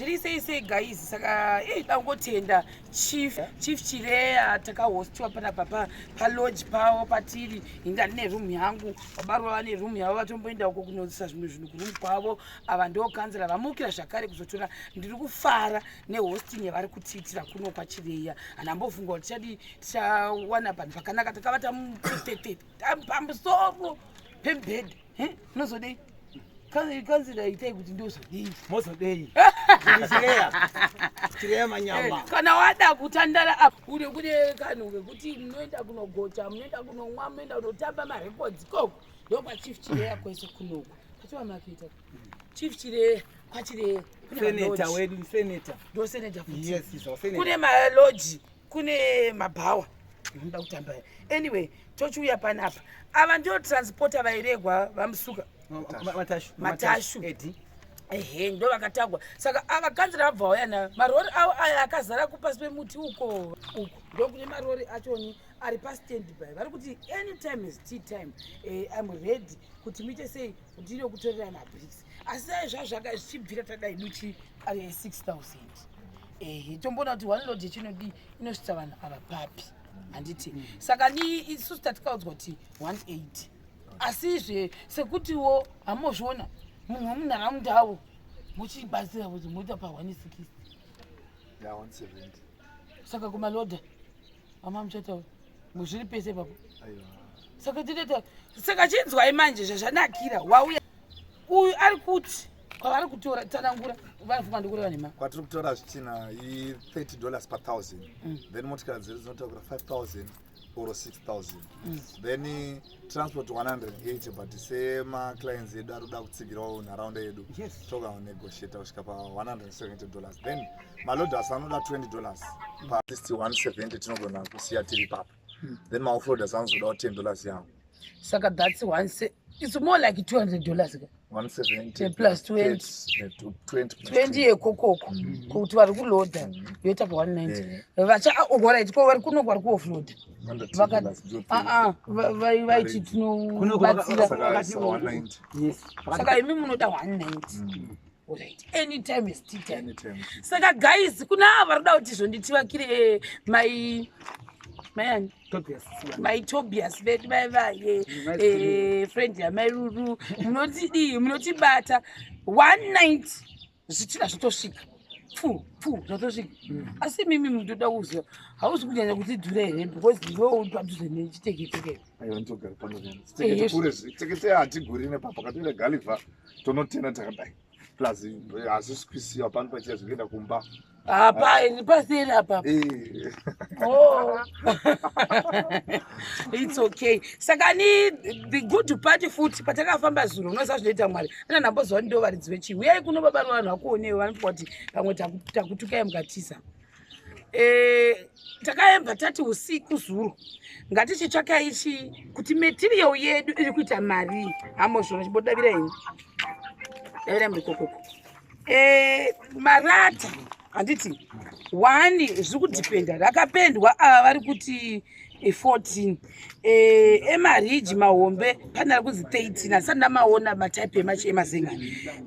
Zviri sei sei, guys? Saka dangotenda Chief Chireya. Takahostiwa panapa palodge pavo patiri. Inda ndine room yangu, vabarwa vane room yavo, vatomboenda uko kunoisa zvimwe zvinhu kuroom kwavo. Ava ndo kanzura vamukira zvakare kuzotora. Ndiri kufara nehosting yavari kutiitira kuno kwaChireya. Handambofunga kuti tichadi tichawana panhu pakanaka. Takavata mupfepfepfe pamusoro pemubhedha. Unozodei, kanzira? Itai kuti ndozodei. Mozodei, Chireya? Chireya manyama. Kana wada kutandara apa, kune kanhu kekuti munoenda kunogocha, munoenda kunomwa, munoenda kunotamba marekodzi koko. NdokwaChief Chireya kwese kunoku patova maketa Chief Chireya, kwaChireya. Seneta wedu, seneta. Ndo seneta futi. Yes, is our senator. Kune malodge, kune mabhawa unoda kutamba. Anyway, tochiuya panapa. Ava ndio transporter vairegwa vamusuka. Matashu. Matashu. Edi. Ehe, ndo vakatagwa. Saka ava kanzira vabva vauya nayo marori avo aya akazara kupasi pemuti uko. Uko ndokune marori achoni ari pastand by. Vari kuti anytime is tea time. I'm ready kuti muite sei, kuti ine kutorera mabricks. Asi dai zvazvaka zvichibvira tadai duchi ari 6000. Ehe, tomboona kuti one load yechinodii inosvitsa vanhu ava papi, handiti? Saka ni isusu tatikaudzwa kuti 180, asizve sekutiwo hamozviona munhu wemunharaunda muchibatsira kuti moita pa 160. Ya, 170. Saka kumalodha mama muchataura muzviri pese ipapo. Aiwa. Saka tinoita, saka chinzwai manje zvazvanakira. Wauya uyu ari kuti kwavari kutora, tsanangura, vanofunga ndikureva nhema. Kwatiri kutora zvitina i$30 per thousand. Then motikari dzedu dzinotakura 5000 or 6000. Then transport 180, but semaclients edu ari kuda kutsigirawo nharaunda yedu, tokanegotiata kusvika pa$170. Then maloaders anoda $20. Pa at least 170 tinogona kusiya tiri ipapo. Then maoffloaders anozodawo $10 yavo. Saka that's one it's more like $200 ka. 170. Plus 20. 20. 20 yekokoko kuti vari kulodha yoita pa 190. Vacha, alright, ko vari kuno, vari kuoffload? Vaiti tinobatsira. Saka 190. Yes. Saka imi munoda 190. Alright, anytime is tea time. Anytime. Saka guys, kuna ava vari kuda kuti zvonditivakire mai mayani. Tobias. Mai Tobias vedu vai vaye friend yamai Ruru, munotidii? Munotibata 190, zvichida zvotosvika pfu pfu, zvatosvika. Asi mimi mutoda kuziva, hausi kunyanya kuti dhura here? Because ndiwe uri padhuze nechiteketeke. Aiwa, nditogara pano. Tekete kure, tekete hatiguri nepapo. Katoenda Gulliver, tonotena takadai. Plus hazvisi kuisiwa pano pachiya, zvikuenda kumba. Apa paseri apa. Oh. It's okay. Saka ni the good part futi, patakafamba zuro, unoziva zvinoita Mwari ana ndamboziva ndo varidzi vechii. Uyai kuno baba, vanhu vakuonewo vanofunga kuti pamwe takutukai mukatisa. Takaembva tati usiku zuro ngatichitsvakai chi kuti material yedu iri kuita mari. Hamozvona, chimbodavira henyu, davira muri kokoko. Marata, handiti one zviri kudhipenda rakapendwa. Ava vari kuti 14. Emariji mahombe pane ari kunzi 13, asati ndamaona matype emazenga.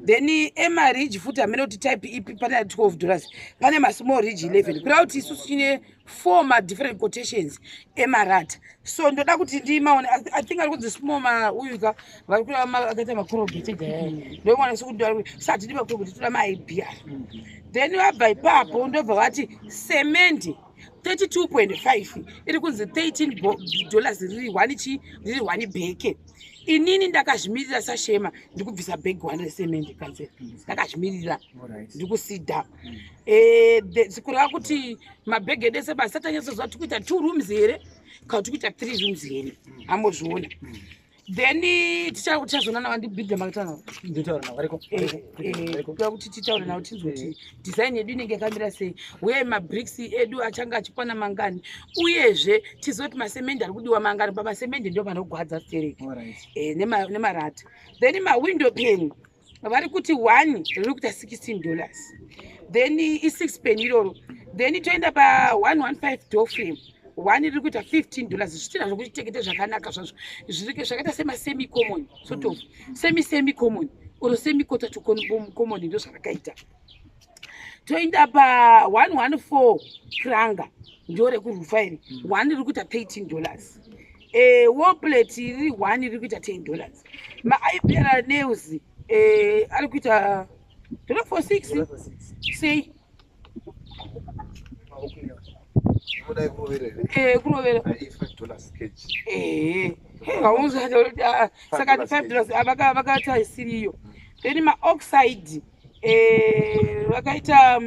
Then emariji futi hamene kuti type ipi, pane ari $12, pane masmall ridge 11. Kureva kuti isusu tine four madifferent quotations emarata. So ndoda kuti ndimaone. I think ari kunzi small uyuka vari kureva akaita macorrugated aya. Ndoona sekuti sa hatidi macorrugated, toda maIBR. Then vabva ipapo ndobva vati cement 32.5 iri kunzi $13 riri one chi riri one bheke. Inini ndakazvimirira sashema, ndikubvisa bhegi one recement kanzera, ndakazvimirira. Ndikusida kureva kuti mabhegi edu ese basi atanyatsoziva tiri kuita two rooms here kana tiri kuita three rooms here. Ambozviona, then tichazona navo ndibhidha makatana. Ndotaura navo, variko. Kuda kuti titaure navo tinzwe kuti design yedu inenge yakamira sei, uye mabricks edu achange achikwana mangani, uyezve tizive kuti masemende ari kudiwa mangani. Pamasemende ndo panogwadza stereki. Nemarata. Then mawindow pane vari kuti one riri kuita $16, then i6 pane iroro. Then toenda pa115 door frame, one riri kuita $15. Zvitina zvokuchitekete zvakanaka zvazvo zvakaita semasemi common, sort of semi semi common or semi quarter to common, ndo zvavakaita. Toenda pa 114 kranga, ndo rekurufa iri, one riri kuita $13. Wall plate riri one riri kuita $10. Maibera nails ari kuita dollar for six. Sei? Unodai kurovera here? Kurovera. $5 kg. Saka $5 vakaita isiriyo. Then maoxide vakaita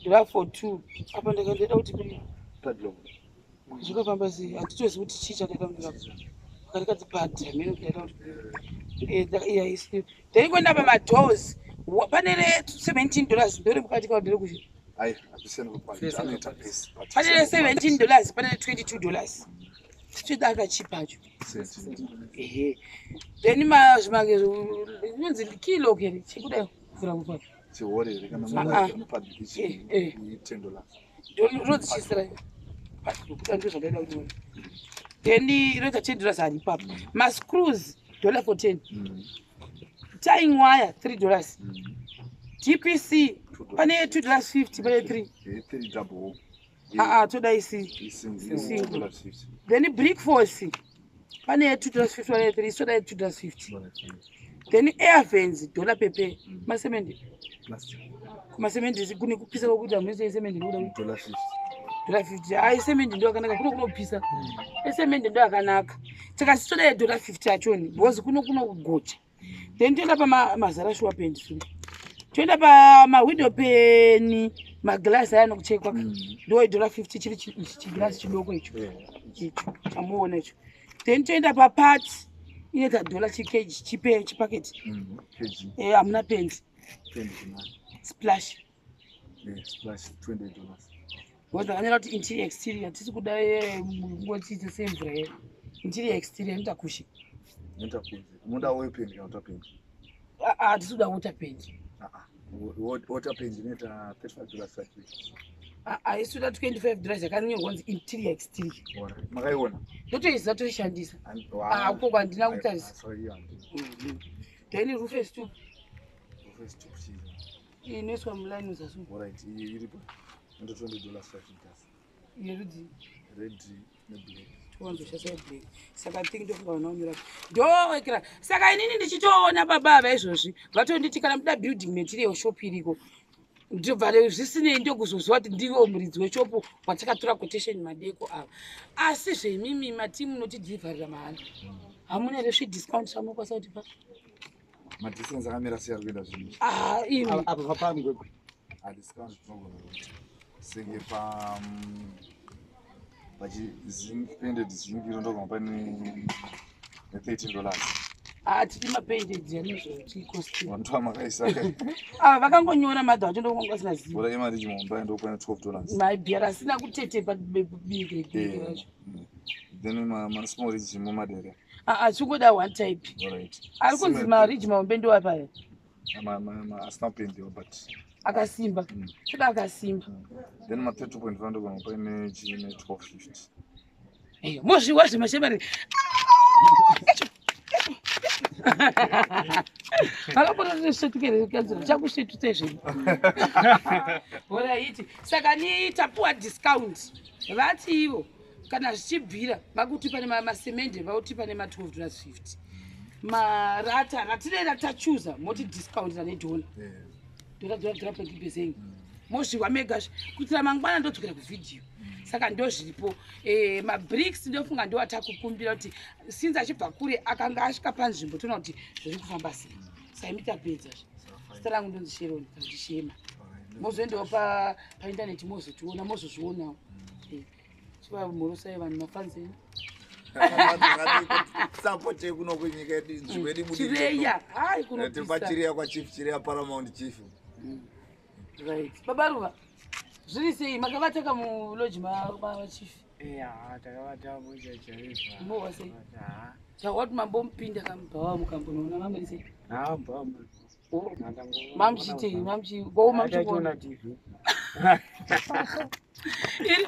dollar for two. Apa ndakandoida kuti kuri Padlock. Zvikafamba sei? Hatitozivi kuti chii chakaita kuti vakatikadzi pad hamene kuti ndaita kuti iya isiriyo. Then kuenda pamadoors, pane re $17, ndore mukati kana ndere kuzvi? Ai, hatisiyani kuquality. Anoita base, but Pane re $17, pane re $22. Tichida akachipa acho. 17. Ehe, then inonzi kilo kere chikudai kuvhura kupa. Chihore here kana Ah, ah. munoda padlock ichi? Eh, eh. $10. Rodzichisira ndo zvandaida kuti uone. Then inoita $10 hari ipapo. Mascrews dollar for 10. Tying wire $3. DPC pane $2.50, pane 3. 3 double. Aa, toda isi Single. Single. $2.50. Then brick force pane $2.50, pane 3, toda $2.50. Then air vents dollar pepe. Masemendi? Plastic. Kumasemendi kune kupisa kwakuita muise semendi ndoda. $50. $50. Ai, semendi ndo akanaka. Kuno kunopisa, esemendi ndo akanaka. Saka sitoda $50 achoni because kuno kunogocha. Then toenda pamazara shuwa pendi suri, toenda pamawindow pane magirasi aya anokuchekwa, ndo $50 chiri ichi chigirasi chidoko icho. Icho chamuona icho. Then toenda papart inoita dollar chikeji chipe chipaketi. Kg. Hamuna pendi? Pendi tinayo. Splash? Splash $28. Because ndakanyora kuti interior exterior tisi kuda ngotiite semvura yedu. Interior exterior inoita kushe. Inoita kunze. Unoda oil paint kana water paint? Hatisi kuda water paint. Ah, ah. Water paint inoita $35 5. Haisi kuda $25 yakanyorwa kunzi interior exterior. Alright. Makaiona? Ndotoiziva, toishandisa. Wow. Ah, ukoko handina kutarisa. Sorry, handina. Then roof stoop. Roof stoop chii? Inoiswa muline uzasi. Alright, iyi iripo. Inoita $20 5 meters. Yerudzi? Red neblack. Towanzoshandisa black. Saka think ndofunga vana unyora ndowekera. Saka inini ndichitoona baba ava izvozvi vatonditi kana muda building material shop iriko. Ndobva zvisinei ndokuzoziva kuti ndivo muridzi weshopu watakatora quotation madeko ava. Asi zvemimi mati munotidhivharira mahara, hamuna here svidiscount zvamunokwanisa kutipa? Madistance akamira sei ari kuenda zvinhu? Ah, imi. Apa papamgwegwe. Adiscount tinogona kuti senge pa pachi painted zinc iro ndogona pane ne$13. Hatidi mapainted anozotikosti. Vanhu makaisa. Ava vakangonyora madha vacho, ndokunga vasina zivo. Bora yemariji muhomba ndokwana $12. Mabhiyara asina kutetepa bigire racho. Then masmall ridge mumadere. Achingoda one type. Alright. Ari kunzi mariji mahombe ndoapaya. Asina kupendiwa but Akasimba. Toda akasimba. Then ma 32.5 ndogona paine chine 1250. Mozviwa zvemashemari vakapota chakusvetutsai zvedu. Alright, saka ni tapuwa discount. Vati ivo kana zvichibvira vakutipa nemasemende, vakutipa nema$12.50. Marata ratinee tachuza moti discount nedhola dollar dollar dollar 20%. Mozviwa mega kuitira mangwana ndodzokera kuvhidhiyo. Saka ndo zviripo. Mabricks ndofunga ndo atakukumbira kuti since achibva kure akanga asvika panzvimbo toona kuti zviri kufamba sei. Saimi tapedza. Zita rangu ndonzi Sheroni kana kuti Shema. Mozoendawo paindaneti mozotiona, mozozvionawo. Chivamhorosai vanhu mafanzi. Support kuno kunyika yedu, nzvimbo yedu. Chireya hai kunopisa. Tipachireya kwachief Chireya, paramount chief. Right, baba Ruva, zviri sei? Makavataka mulodge machief? Ya, takavata muchachaizva. Mowa sei? Chawati mambomupinda kamubhawa mukambonoona mamuri sei? Hamba. Mamuchitei mamuchi ko mamuchikuona TV. Iri.